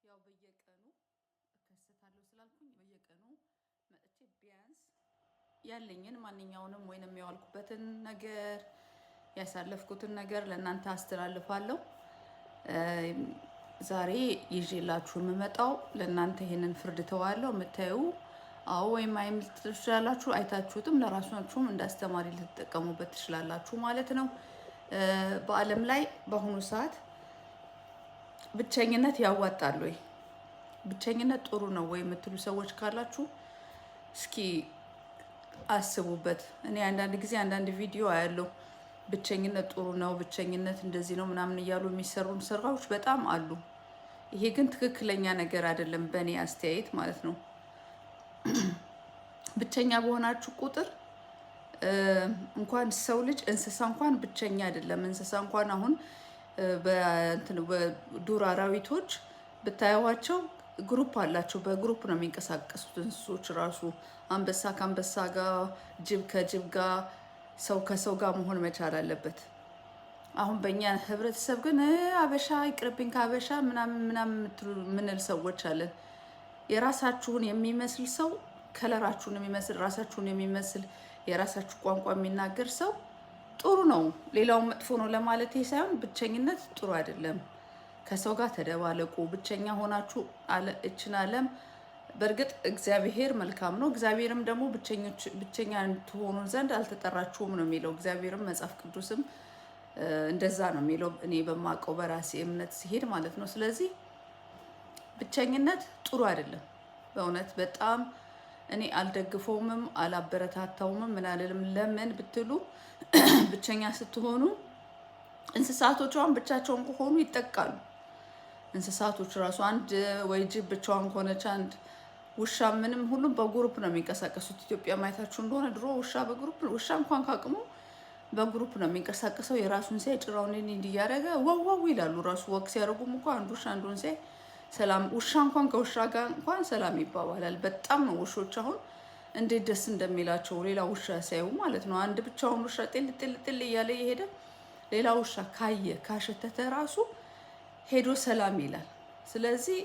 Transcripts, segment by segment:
ያው በየቀኑ እከሰታለሁ ስላልኩኝ በየቀኑ መጥቼ ቢያንስ ያለኝን ማንኛውንም ወይንም የዋልኩበትን ነገር፣ ያሳለፍኩትን ነገር ለእናንተ አስተላልፋለሁ። ዛሬ ይዤላችሁ የምመጣው ለእናንተ ይሄንን ፍርድ ተዋለሁ። የምታዩ አዎ ወይም አይ ልትሉ ትችላላችሁ። አይታችሁትም ለራሳችሁም እንደ አስተማሪ ልትጠቀሙበት ትችላላችሁ ማለት ነው። በዓለም ላይ በአሁኑ ሰዓት ብቸኝነት ያዋጣል ወይ፣ ብቸኝነት ጥሩ ነው ወይ የምትሉ ሰዎች ካላችሁ እስኪ አስቡበት። እኔ አንዳንድ ጊዜ አንዳንድ ቪዲዮ አያለሁ። ብቸኝነት ጥሩ ነው፣ ብቸኝነት እንደዚህ ነው ምናምን እያሉ የሚሰሩ ስራዎች በጣም አሉ። ይሄ ግን ትክክለኛ ነገር አይደለም፣ በእኔ አስተያየት ማለት ነው። ብቸኛ በሆናችሁ ቁጥር እንኳን ሰው ልጅ እንስሳ እንኳን ብቸኛ አይደለም። እንስሳ እንኳን አሁን በዱር አራዊቶች ብታዩዋቸው group አላቸው። በ group ነው የሚንቀሳቀሱት እንስሶች ራሱ። አንበሳ ከአንበሳ ጋር፣ ጅብ ከጅብ ጋር፣ ሰው ከሰው ጋር መሆን መቻል አለበት። አሁን በእኛ ህብረተሰብ ግን አበሻ ይቅርብኝ ከአበሻ ምናምን ምናምን ምንል ሰዎች አለን። የራሳችሁን የሚመስል ሰው፣ color ኣችሁን የሚመስል፣ ራሳችሁን የሚመስል፣ የራሳችሁ ቋንቋ የሚናገር ሰው ጥሩ ነው። ሌላውን መጥፎ ነው ለማለት ሳይሆን ብቸኝነት ጥሩ አይደለም። ከሰው ጋር ተደባለቁ። ብቸኛ ሆናችሁ እችን ዓለም በእርግጥ እግዚአብሔር መልካም ነው። እግዚአብሔርም ደግሞ ብቸኛ ትሆኑ ዘንድ አልተጠራችሁም ነው የሚለው። እግዚአብሔርም መጽሐፍ ቅዱስም እንደዛ ነው የሚለው፣ እኔ በማውቀው በራሴ እምነት ሲሄድ ማለት ነው። ስለዚህ ብቸኝነት ጥሩ አይደለም። በእውነት በጣም እኔ አልደግፈውምም አላበረታታውምም ምን አልልም። ለምን ብትሉ ብቸኛ ስትሆኑ እንስሳቶች አሁን ብቻቸውን ከሆኑ ይጠቃሉ። እንስሳቶች ራሱ አንድ ወይ ጅብ ብቻዋን ከሆነች፣ አንድ ውሻ ምንም፣ ሁሉም በ group ነው የሚንቀሳቀሱት። ኢትዮጵያ ማየታችሁ እንደሆነ ድሮ ውሻ በ group፣ ውሻ እንኳን ካቅሙ በ group ነው የሚንቀሳቀሰው። የራሱን ሲያይ ጭራውን እንዲህ እያደረገ ዋው ዋው ይላሉ። ራሱ walk ሲያደርጉም እኮ አንዱ ውሻ አንዱን ሲያይ ሰላም፣ ውሻ እንኳን ከውሻ ጋር እንኳን ሰላም ይባባላል። በጣም ነው ውሾች አሁን እንዴት ደስ እንደሚላቸው ሌላ ውሻ ሲያዩ ማለት ነው። አንድ ብቻውን ውሻ ጤል ጤል ጤል እያለ የሄደ ሌላ ውሻ ካየ ካሸተተ ራሱ ሄዶ ሰላም ይላል። ስለዚህ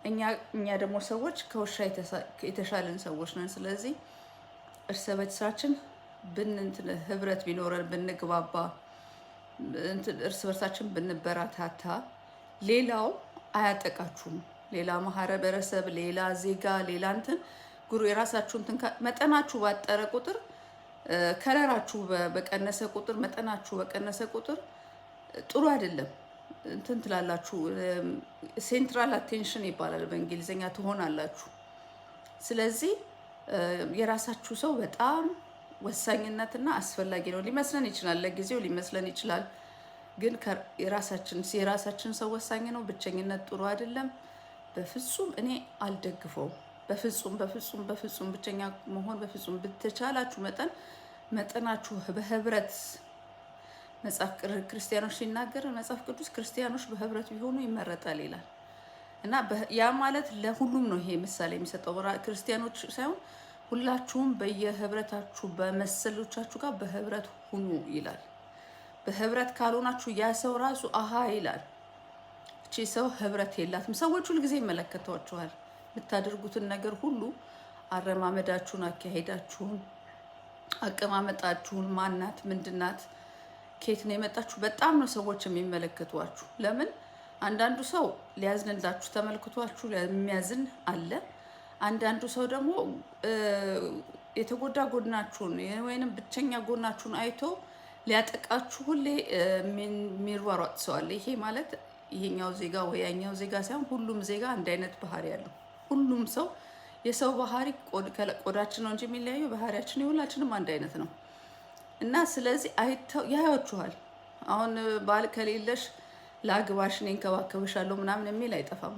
እኛ ደግሞ ሰዎች ከውሻ የተሻለን ሰዎች ነን። ስለዚህ እርስ በርሳችን ብንንትን ህብረት ቢኖረን፣ ብንግባባ፣ እርስ በርሳችን ብንበረታታ ሌላው አያጠቃችሁም። ሌላ ማህበረሰብ፣ ሌላ ዜጋ፣ ሌላ እንትን ጉሩ የራሳችሁ እንትን መጠናችሁ ባጠረ ቁጥር፣ color ኣችሁ በቀነሰ ቁጥር፣ መጠናችሁ በቀነሰ ቁጥር ጥሩ አይደለም። እንትን ትላላችሁ፣ central attention ይባላል በእንግሊዝኛ፣ ትሆናላችሁ። ስለዚህ የራሳችሁ ሰው በጣም ወሳኝነትና አስፈላጊ ነው። ሊመስለን ይችላል፣ ለጊዜው ሊመስለን ይችላል። ግን የራሳችን ሰው ወሳኝ ነው። ብቸኝነት ጥሩ አይደለም። በፍጹም እኔ አልደግፈውም። በፍጹም በፍጹም በፍጹም ብቸኛ መሆን በፍጹም። በተቻላችሁ መጠን መጠናችሁ በህብረት፣ መጽሐፍ ክርስቲያኖች ሲናገር መጽሐፍ ቅዱስ ክርስቲያኖች በህብረት ቢሆኑ ይመረጣል ይላል። እና ያ ማለት ለሁሉም ነው ይሄ ምሳሌ የሚሰጠው፣ ክርስቲያኖች ሳይሆን ሁላችሁም በየህብረታችሁ በመሰሎቻችሁ ጋር በህብረት ሁኑ ይላል። በህብረት ካልሆናችሁ ያ ሰው ራሱ አሃ ይላል። እቺ ሰው ህብረት የላትም። ሰዎች ሁልጊዜ ይመለከቷችኋል። የምታደርጉትን ነገር ሁሉ፣ አረማመዳችሁን፣ አካሄዳችሁን፣ አቀማመጣችሁን፣ ማናት፣ ምንድናት፣ ከየት ነው የመጣችሁ፣ በጣም ነው ሰዎች የሚመለከቷችሁ። ለምን አንዳንዱ ሰው ሊያዝንላችሁ ተመልክቷችሁ የሚያዝን አለ። አንዳንዱ ሰው ደግሞ የተጎዳ ጎናችሁን ወይንም ብቸኛ ጎናችሁን አይቶ ሊያጠቃችሁ ሁሌ የሚሯሯጥ ሰው አለ። ይሄ ማለት ይሄኛው ዜጋ ወይ ያኛው ዜጋ ሳይሆን ሁሉም ዜጋ አንድ አይነት ባህሪ ያለው፣ ሁሉም ሰው የሰው ባህሪ ቆዳችን ነው እንጂ የሚለያየው ባህሪያችን የሁላችንም አንድ አይነት ነው። እና ስለዚህ አይተው ያያችኋል። አሁን ባል ከሌለሽ ላግባሽ፣ እኔ እንከባከብሻለሁ ምናምን የሚል አይጠፋም።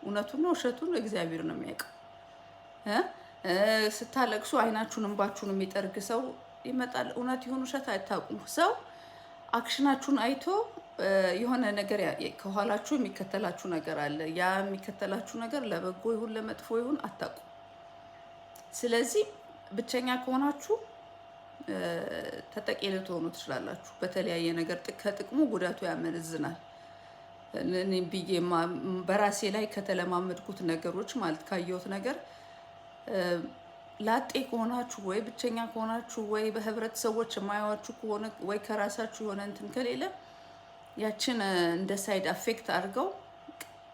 እውነቱን ነው ውሸቱን እግዚአብሔር ነው የሚያውቀው። ስታለቅሱ አይናችሁን እንባችሁን የሚጠርግ ሰው ይመጣል። እውነት ይሁን ውሸት አይታውቁም። ሰው action ኣችሁን አይቶ የሆነ ነገር ከኋላችሁ የሚከተላችሁ ነገር አለ። ያ የሚከተላችሁ ነገር ለበጎ ይሁን ለመጥፎ ይሁን አታውቁም። ስለዚህ ብቸኛ ከሆናችሁ ተጠቂ ልትሆኑ ትችላላችሁ። በተለያየ ነገር ከጥቅሙ ጉዳቱ ያመዝናል። እኔ ብዬ በራሴ ላይ ከተለማመድኩት ነገሮች ማለት ካየሁት ነገር፣ ላጤ ከሆናችሁ ወይ ብቸኛ ከሆናችሁ ወይ በህብረት ሰዎች የማያዋችሁ ከሆነ ወይ ከራሳችሁ የሆነ እንትን ከሌለ ያችን እንደ side effect አድርገው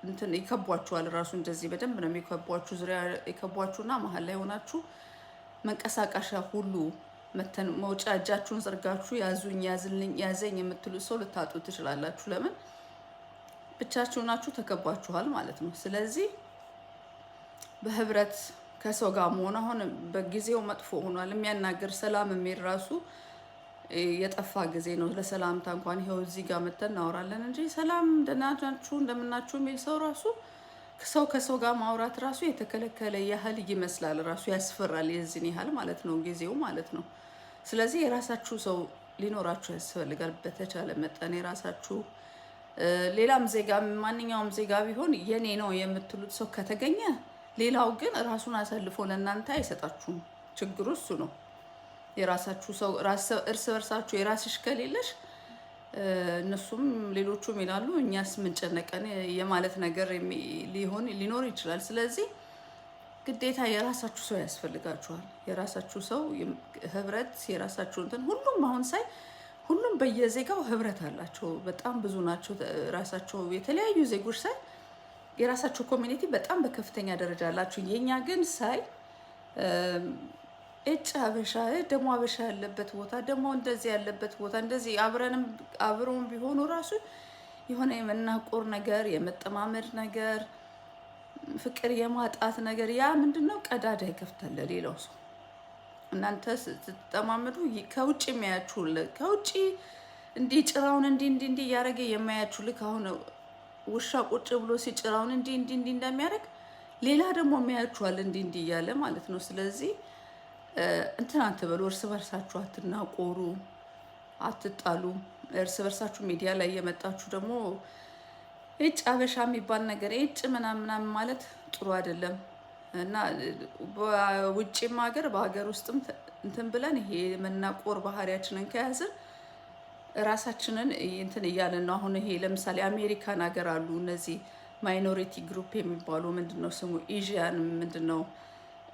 እንትን ይከቧችኋል። ራሱ እንደዚህ በደንብ ነው የሚከቧችሁ። ዙሪያ ይከቧችሁና መሀል ላይ ሆናችሁ መንቀሳቀሻ ሁሉ መተን መውጫ እጃችሁን ዘርጋችሁ ያዙኝ፣ ያዝልኝ፣ ያዘኝ የምትሉ ሰው ልታጡ ትችላላችሁ። ለምን? ብቻችሁ ናችሁ፣ ተከባችኋል ማለት ነው። ስለዚህ በህብረት ከሰው ጋር መሆን አሁን በጊዜው መጥፎ ሆኗል። የሚያናግር ሰላም የሚል ራሱ የጠፋ ጊዜ ነው። ለሰላምታ እንኳን ይኸው እዚህ ጋር መተን እናወራለን እንጂ ሰላም ደህና ናችሁ እንደምናችሁ የሚል ሰው ራሱ፣ ሰው ከሰው ጋር ማውራት ራሱ የተከለከለ ያህል ይመስላል። ራሱ ያስፈራል። የዚህን ያህል ማለት ነው ጊዜው ማለት ነው። ስለዚህ የራሳችሁ ሰው ሊኖራችሁ ያስፈልጋል። በተቻለ መጠን የራሳችሁ ሌላም ዜጋ፣ ማንኛውም ዜጋ ቢሆን የኔ ነው የምትሉት ሰው ከተገኘ፣ ሌላው ግን ራሱን አሳልፎ ለእናንተ አይሰጣችሁም። ችግሩ እሱ ነው። የራሳችሁ ሰው እርስ በርሳችሁ የራስሽ ከሌለሽ እነሱም ሌሎቹም ይላሉ እኛስ ምን ጨነቀን የማለት ነገር ሊሆን ሊኖር ይችላል። ስለዚህ ግዴታ የራሳችሁ ሰው ያስፈልጋችኋል። የራሳችሁ ሰው ህብረት፣ የራሳችሁ እንትን። ሁሉም አሁን ሳይ ሁሉም በየዜጋው ህብረት አላቸው። በጣም ብዙ ናቸው። ራሳቸው የተለያዩ ዜጎች ሳይ የራሳቸው community በጣም በከፍተኛ ደረጃ አላቸው። የኛ ግን ሳይ እጭ ሀበሻ ደግሞ፣ ሀበሻ ያለበት ቦታ ደግሞ፣ እንደዚህ ያለበት ቦታ እንደዚህ አብረንም አብረውን ቢሆኑ ራሱ የሆነ የመናቆር ነገር፣ የመጠማመድ ነገር፣ ፍቅር የማጣት ነገር፣ ያ ምንድን ነው? ቀዳዳ ይከፍታል ለሌላው ሰው። እናንተ ስትጠማመዱ ከውጭ የሚያያችሁ፣ ከውጭ እንዲህ ጭራውን እንዲህ እንዲህ እንዲህ እያደረገ የማያችሁ፣ ልክ አሁን ውሻ ቁጭ ብሎ ሲጭራውን እንዲህ እንዲህ እንዲህ እንደሚያደርግ ሌላ ደግሞ የሚያያችኋል እንዲህ እንዲህ እያለ ማለት ነው። ስለዚህ እንትን አትበሉ፣ እርስ በርሳችሁ አትናቆሩ፣ አትጣሉ። እርስ በርሳችሁ ሚዲያ ላይ የመጣችሁ ደግሞ እጭ አበሻ የሚባል ነገር እጭ ምናምን ምናምን ማለት ጥሩ አይደለም። እና በውጭም ሀገር በሀገር ውስጥም እንትን ብለን ይሄ የመናቆር ባህሪያችንን ከያዝን ራሳችንን እንትን እያለን ነው። አሁን ይሄ ለምሳሌ አሜሪካን ሀገር አሉ እነዚህ minority group የሚባሉ፣ ምንድን ነው ስሙ፣ Asian ምንድን ነው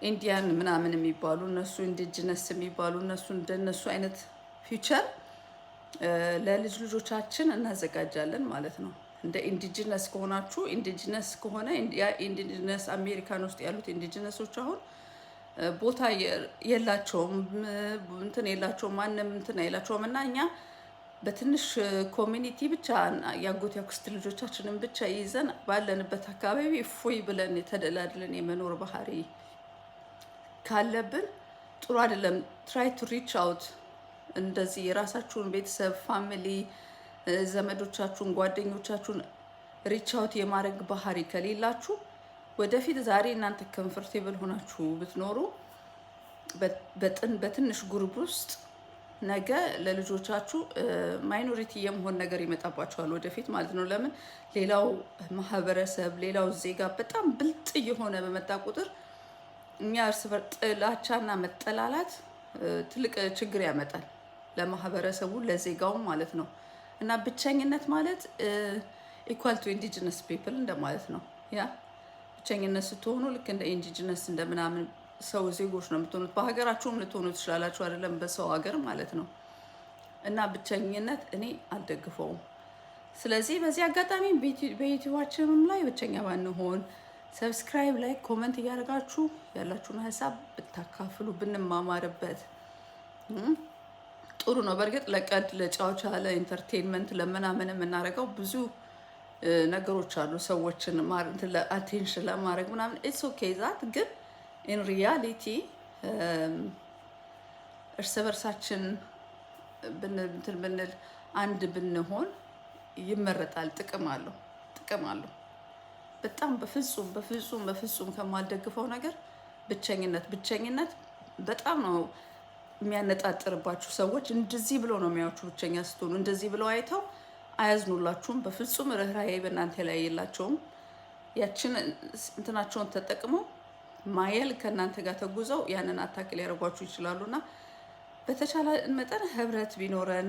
Indian ምናምን የሚባሉ፣ እነሱ indigenous የሚባሉ፣ እነሱ እንደነሱ አይነት future ለልጅ ልጆቻችን እናዘጋጃለን ማለት ነው። እንደ indigenous ከሆናችሁ፣ indigenous ከሆነ ያ indigenous አሜሪካን ውስጥ ያሉት indigenous ኦች አሁን ቦታ የላቸውም፣ እንትን የላቸውም፣ ማንም እንትን አይላቸውም። እና እኛ በትንሽ community ብቻ የአጎት ያክስት ልጆቻችንን ብቻ ይዘን ባለንበት አካባቢ እፎይ ብለን የተደላድለን የመኖር ባህሪ ካለብን ጥሩ አይደለም። Try to reach out። እንደዚህ የራሳችሁን ቤተሰብ፣ family፣ ዘመዶቻችሁን፣ ጓደኞቻችሁን reach out የማድረግ ባህሪ ከሌላችሁ ወደፊት ዛሬ እናንተ comfortable ሆናችሁ ብትኖሩ በትንሽ group ውስጥ ነገ ለልጆቻችሁ minority የመሆን ነገር ይመጣባቸዋል ወደፊት ማለት ነው። ለምን? ሌላው ማህበረሰብ፣ ሌላው ዜጋ በጣም ብልጥ እየሆነ በመጣ ቁጥር እኛ እርስ በርስ ጥላቻና መጠላላት ትልቅ ችግር ያመጣል ለማህበረሰቡ ለዜጋውም ማለት ነው። እና ብቸኝነት ማለት equal to indigenous people እንደማለት ነው። Yeah፣ ብቸኝነት ስትሆኑ ልክ እንደ indigenous እንደምናምን ሰው ዜጎች ነው የምትሆኑት። በሀገራችሁም ልትሆኑ ትችላላችሁ፣ አይደለም በሰው ሀገር ማለት ነው። እና ብቸኝነት እኔ አልደግፈውም። ስለዚህ በዚህ አጋጣሚ በዩቲዩባችንም ላይ ብቸኛ ባንሆን፣ subscribe፣ like፣ comment እያደረጋችሁ ያላችሁን ሀሳብ ብታካፍሉ፣ ብንማማርበት ጥሩ ነው። በእርግጥ ለቀልድ፣ ለጨዋታ፣ ለ entertainment፣ ለምናምን የምናደርገው ብዙ ነገሮች አሉ። ሰዎችን attention ለማድረግ ምናምን it's okay that፣ ግን in reality እርስ በርሳችን እንትን ብንል፣ አንድ ብንሆን ይመረጣል። ጥቅም አለው፣ ጥቅም አለው። በጣም በፍጹም በፍጹም በፍጹም ከማልደግፈው ነገር ብቸኝነት። ብቸኝነት በጣም ነው የሚያነጣጥርባችሁ። ሰዎች እንደዚህ ብለው ነው የሚያዩችሁ። ብቸኛ ስትሆኑ እንደዚህ ብለው አይተው አያዝኑላችሁም። በፍጹም ርኅራሄ በእናንተ ላይ የላቸውም። ያችን እንትናቸውን ተጠቅመው ማየል ከእናንተ ጋር ተጉዘው ያንን attack ሊያደርጓችሁ ይችላሉ። እና በተቻለ መጠን ህብረት ቢኖረን፣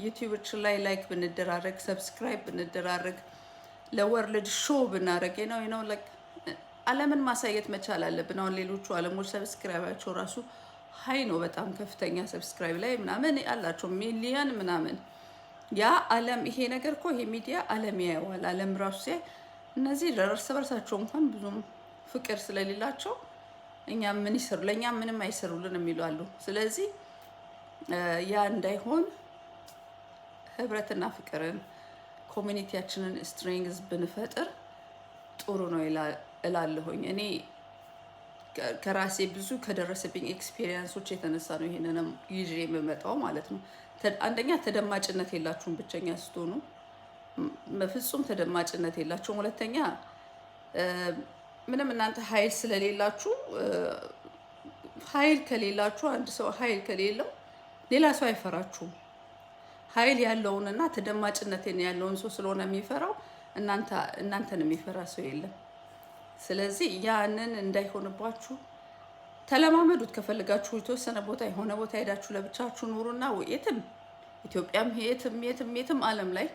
ዩቲዩብችን ላይ like ብንደራረግ፣ subscribe ብንደራረግ፣ ለ world show ብናደርግ ነው like ዓለምን ማሳየት መቻል አለብን። አሁን ሌሎቹ ዓለሞች subscribe ኣቸው ራሱ high ነው፣ በጣም ከፍተኛ subscribe ላይ ምናምን አላቸው፣ ሚሊየን ምናምን። ያ ዓለም ይሄ ነገር እኮ ይሄ ሚዲያ ዓለም ያየዋል። ዓለም ራሱ ሲያይ እነዚህ እርስ በርሳቸው እንኳን ብዙም ፍቅር ስለሌላቸው እኛ ምን ይሰሩ፣ ለእኛ ምንም አይሰሩልን የሚሉ አሉ። ስለዚህ ያ እንዳይሆን ህብረትና ፍቅርን community ያችንን strength ብንፈጥር ጥሩ ነው እላለሁኝ። እኔ ከራሴ ብዙ ከደረሰብኝ experience ኦች የተነሳ ነው ይሄንንም ይዤ የምመጣው ማለት ነው። አንደኛ ተደማጭነት የላችሁም፣ ብቸኛ ስትሆኑ በፍጹም ተደማጭነት የላችሁም። ሁለተኛ ምንም እናንተ ኃይል ስለሌላችሁ፣ ኃይል ከሌላችሁ፣ አንድ ሰው ኃይል ከሌለው ሌላ ሰው አይፈራችሁም። ኃይል ያለውንና ተደማጭነትን ያለውን ሰው ስለሆነ የሚፈራው፣ እናንተን የሚፈራ ሰው የለም። ስለዚህ ያንን እንዳይሆንባችሁ ተለማመዱት። ከፈለጋችሁ የተወሰነ ቦታ የሆነ ቦታ ሄዳችሁ ለብቻችሁ ኑሩና የትም ኢትዮጵያም የትም የትም የትም ዓለም ላይ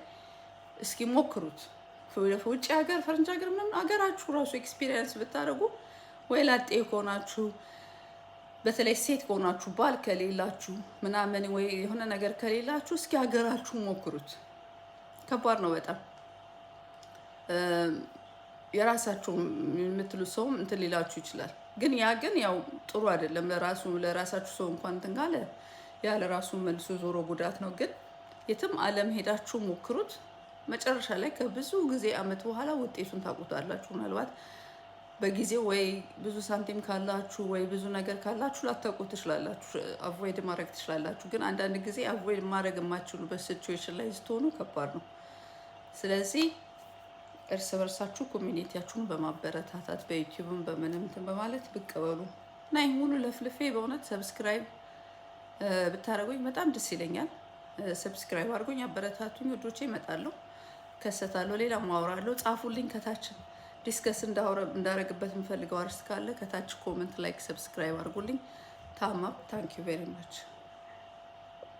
እስኪ ሞክሩት። ውጭ ሀገር፣ ፈረንጅ ሀገር ምናምን፣ ሀገራችሁ ራሱ experience ብታደርጉ፣ ወይ ላጤ ከሆናችሁ፣ በተለይ ሴት ከሆናችሁ፣ ባል ከሌላችሁ ምናምን ወይ የሆነ ነገር ከሌላችሁ እስኪ ሀገራችሁ ሞክሩት። ከባድ ነው በጣም። የራሳችሁ የምትሉት ሰውም እንትን ሊላችሁ ይችላል። ግን ያ ግን ያው ጥሩ አይደለም። ለራሱ ለራሳችሁ ሰው እንኳን እንትን ካለ ያ ለራሱ መልሶ ዞሮ ጉዳት ነው። ግን የትም ዓለም ሄዳችሁ ሞክሩት። መጨረሻ ላይ ከብዙ ጊዜ አመት በኋላ ውጤቱን ታውቁታላችሁ። ምናልባት በጊዜው ወይ ብዙ ሳንቲም ካላችሁ ወይ ብዙ ነገር ካላችሁ ላታውቁ ትችላላችሁ፣ avoid ማድረግ ትችላላችሁ። ግን አንዳንድ ጊዜ avoid ማድረግ የማትችሉበት situation ላይ ስትሆኑ ከባድ ነው። ስለዚህ እርስ በርሳችሁ community ያችሁን በማበረታታት በ YouTube ም በምንም እንትን በማለት ብቅ በሉ እና ይህ ሁሉ ለፍልፌ በእውነት subscribe ብታደርጉኝ በጣም ደስ ይለኛል። Subscribe አድርጉኝ፣ አበረታቱኝ። ውዶቼ፣ እመጣለሁ፣ ከሰታለሁ፣ ሌላ ማውራለሁ። ጻፉልኝ ከታች discuss እንዳረግበት የምፈልገው አርዕስት ካለ ከታች comment፣ like፣ subscribe አድርጉልኝ። Thumbs up. Thank you very much.